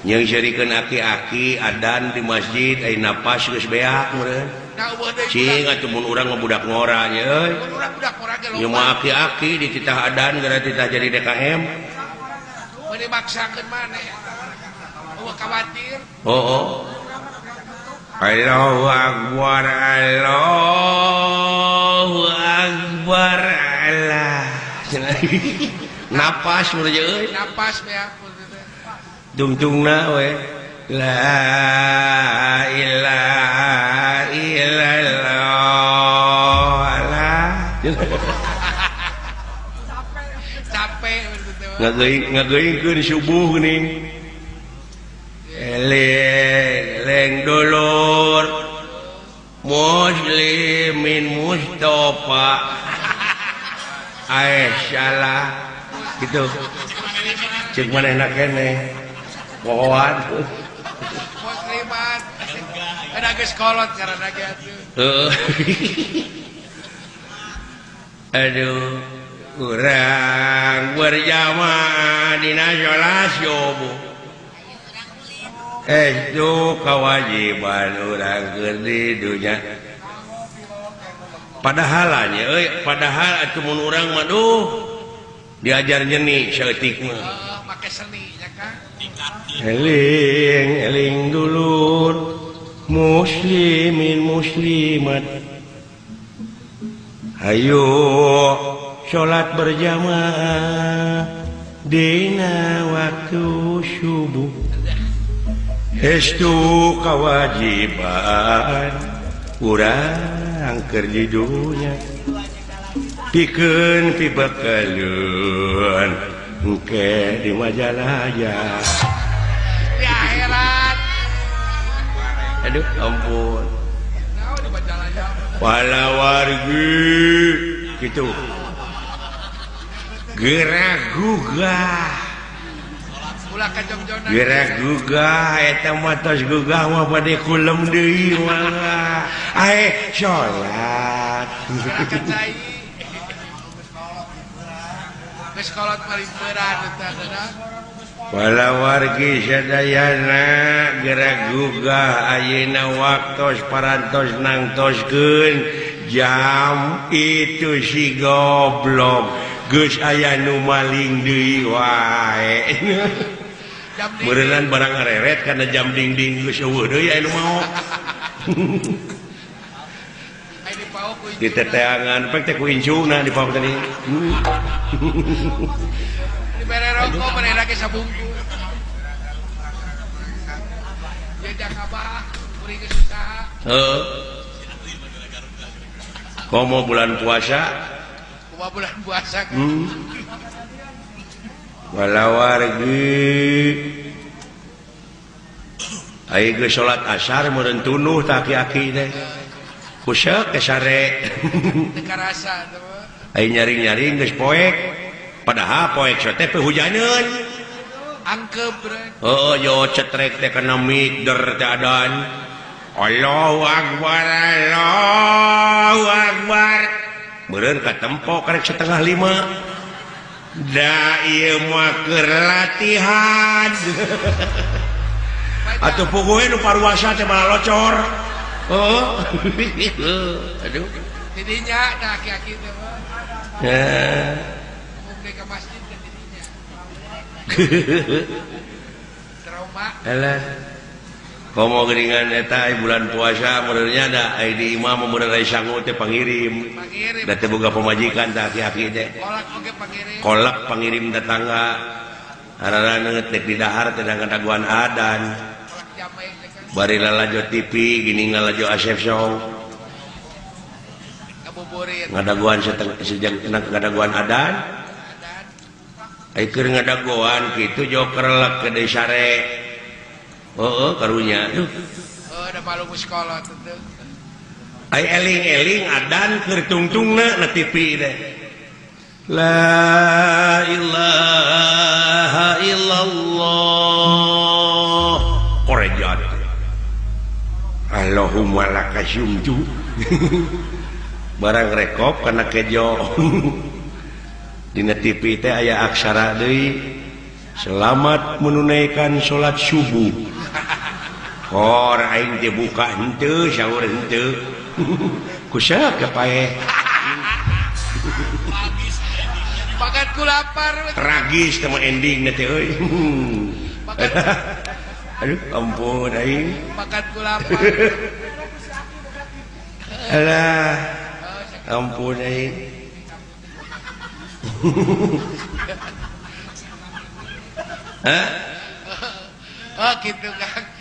Yang serikeun aki-aki adan di masjid ai napas geus beak meureun. Cing atuh mun urang mah budak ngora nya euy. Ieu mah aki-aki dititah adan gara titah jadi DKM. Mun dimaksakeun maneh. Eueuh khawatir. Oh. Allahu akbar, Allahu akbar, Allah. Napas meureun euy. Napas beak. Tungtungna we la ilaha illallah lah. Capek ngageuingkeun subuh geuning. Eleng eleng dulur muslimin Mustafa aisyah gitu cek manehna keneh pohoan muslimat ada geus kolot karena ge atuh. Aduh urang berjamaah dina salat subuh itu kewajiban urang keur di dunya padahal nya euy padahal atuh mun urang mah duh diajar nyeni saeutik mah make seni nya Kang. Eling eling dulur muslimin muslimat hayu salat berjamaah dina waktu subuh estu kewajiban urang keur di dunya pikeun pibekaleun engke di Majalaya di akhirat. Aduh ampun walawargi gitu gerak gugah gerak gugah eta mah tos gugah mah bade kulem deui mah ae salat geus kolot paling berat eta walawargi sadayana gerak gugah ayeuna waktos parantos nangtoskeun jam itu si goblok geus aya nu maling deui wae. Meureunnan barang ngareret kana jam dingding geus eueuh deui aya nu maok. Di teteangan pek teh ku incuna di paok tadi. Dibere rokok manehna ge sabungkus. Ya jakabah kuring geus usaha. Heuh. Komo bulan puasa? Kumaha bulan puasa? Walawargi ai geus salat asar meureun tunuh tah aki-aki teh. Kuseuk ke sare. Teu karasa teh. Ai nyaring-nyaring geus poek. Padahal poek teh hujaneun. Angkep bre. Heuh yo cetrek teh kana mik der teh adan. Allahu akbar Allahu akbar. Meureun katempo karek 4:30. Da ieu mah keur latihan. Atuh puguh nu paruasa teh malah locor. Oh. Aduh. Tidinya da aki-aki teh mah. Heh. Mun ka masjid teh tidinya. Trauma. Alah. Komo geuningan eta bulan puasa meureunnya da ai di imah mah meureun sangu teh pangirim. Da teu boga pamajikan tah aki-aki teh. Kolak oge pangirim. Kolak pangirim tetangga. Araraneut dek di dahar teh ngadaguan adan. Bari lalajo TV gini lalajo Asep Show. Ngadaguan sejak ngadaguan adan. Ai keur ngadaguan kitu joker lek ke sare. Oh, karunya. Duh. Oh, da malu sekolah teh. Ai eling-eling adan keur tungtungna na TV teh. La ilaha illallah. Korejat. Allahumma lakasyumtu. Barang rekop kana kejo. Dina TV teh aya aksara deui. Selamat menunaikan salat subuh. Kor aing teh buka henteu sahur henteu. Kusaha paeh. Makan ku lapar. Tragis teh ending teh euy. Aduh ampun aing. Makan ku lapar. Alah ampun aing. Hah? Oh gitu Kang.